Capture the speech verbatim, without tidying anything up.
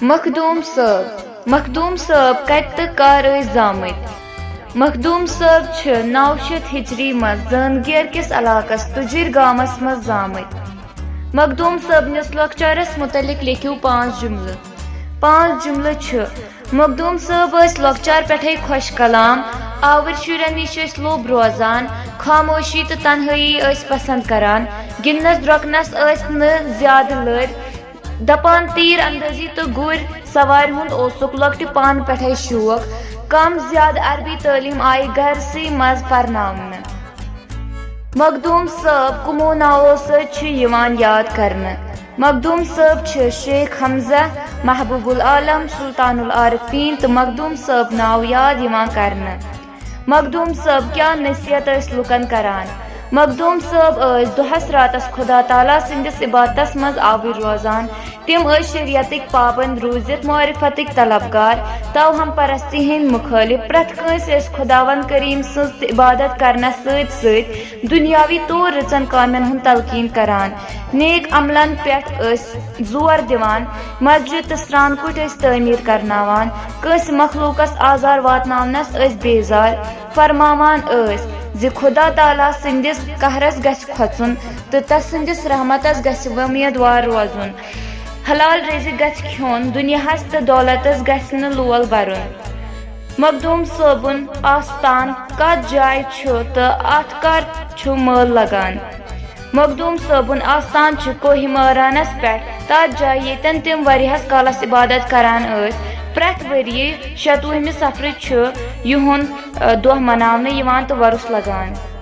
مخدوم صٲب۔ مخدوم صٲب کتہِ تہٕ کر ٲسۍ زامٕتۍ؟ مخدوم صٲب چھِ نو شیٚتھ ہجری منٛز زٲنگیر کِس علاقس تُجِر گامس منٛز زامٕتۍ۔ مخدوم صٲبنِس لۄکچارس مُتعلق لیکھِو پانٛژھ جملہٕ۔ پانٛژھ جملہٕ چھِ، مخدوم صٲب ٲسۍ لۄکچار پٮ۪ٹھے خۄش کلام، آوٕرۍ شُرٮ۪ن نِش ٲسۍ لوٚب روزان، خاموشی تہٕ تنہٲیی ٲسۍ پسند کران، گِنٛدنس درۄکنس ٲسۍ نہٕ زیادٕ لٔرۍ، دپان تیٖر اندٲزی تہٕ گُرۍ سوارِ ہُنٛد اوسُکھ لۄکٹہِ پانہٕ پٮ۪ٹھے شوق۔ کم زیادٕ عربی تعلیٖم آیہِ گرسٕے منٛز پرناونہٕ۔ مخدوم صٲب کٕمو ناوو سۭتۍ چھِ یِوان یاد کرنہٕ؟ مخدوم صٲب چھِ شیخ حمزہ، محبوب العالم، سلطان العارفین تہٕ مخدوم صٲب ناو یاد یِوان کرنہٕ۔ مخدوم صٲب کیٛاہ نصیحت ٲسۍ لُکن کران؟ مخدوم صٲب ٲسۍ دۄہس راتس خدا تعالیٰ سٕنٛدِس عبادتس منٛز آوٕرۍ روزان۔ تِم ٲسۍ شریعتٕکۍ پابند روٗزِتھ معرفتٕکۍ طلبگار، توہم پرستی ہٕنٛدۍ مُخٲلف، پرٛٮ۪تھ کٲنٛسہِ ٲسۍ خداوند کریم سٕنٛز عبادت کرنس سۭتۍ سۭتۍ دُنیاوی طور رٕژن کامٮ۪ن ہُنٛد تلقین کران، نیک عملن پٮ۪ٹھ ٲسۍ زور دِوان، مسجد تہٕ سرٛان کُٹھۍ ٲسۍ تعمیٖر کرناوان، کٲنٛسہِ مخلوقس آزار واتناونس ٲسۍ بیزار، فرماوان ٲسۍ زِ خدا تعالیٰ سٕنٛدِس قہرس گژھِ کھۄژُن تہٕ تسٕنٛدِس رحمتس گژھِ وۄمیدوار روزُن۔ حلال رزق گژھِ کھیوٚن، دُنیاہس تہٕ دولتس گژھِ نہٕ لول برُن۔ مخدوم صٲبُن آستان کتھ جایہِ چھُ تہٕ اتھ کر چھُ مٲلہٕ لگان؟ مخدوم صٲبُن آستان چھُ کوہ مٲرانس پٮ۪ٹھ، تتھ جایہِ ییٚتٮ۪ن تِم واریاہس کالس عبادت کران ٲسۍ۔ پرٛٮ۪تھ ؤریہِ شتوُہمہِ صفرٕ چھُ یِہُنٛد، ٲ، دۄہ مناونہٕ یِوان تہٕ وۄرُس لگان۔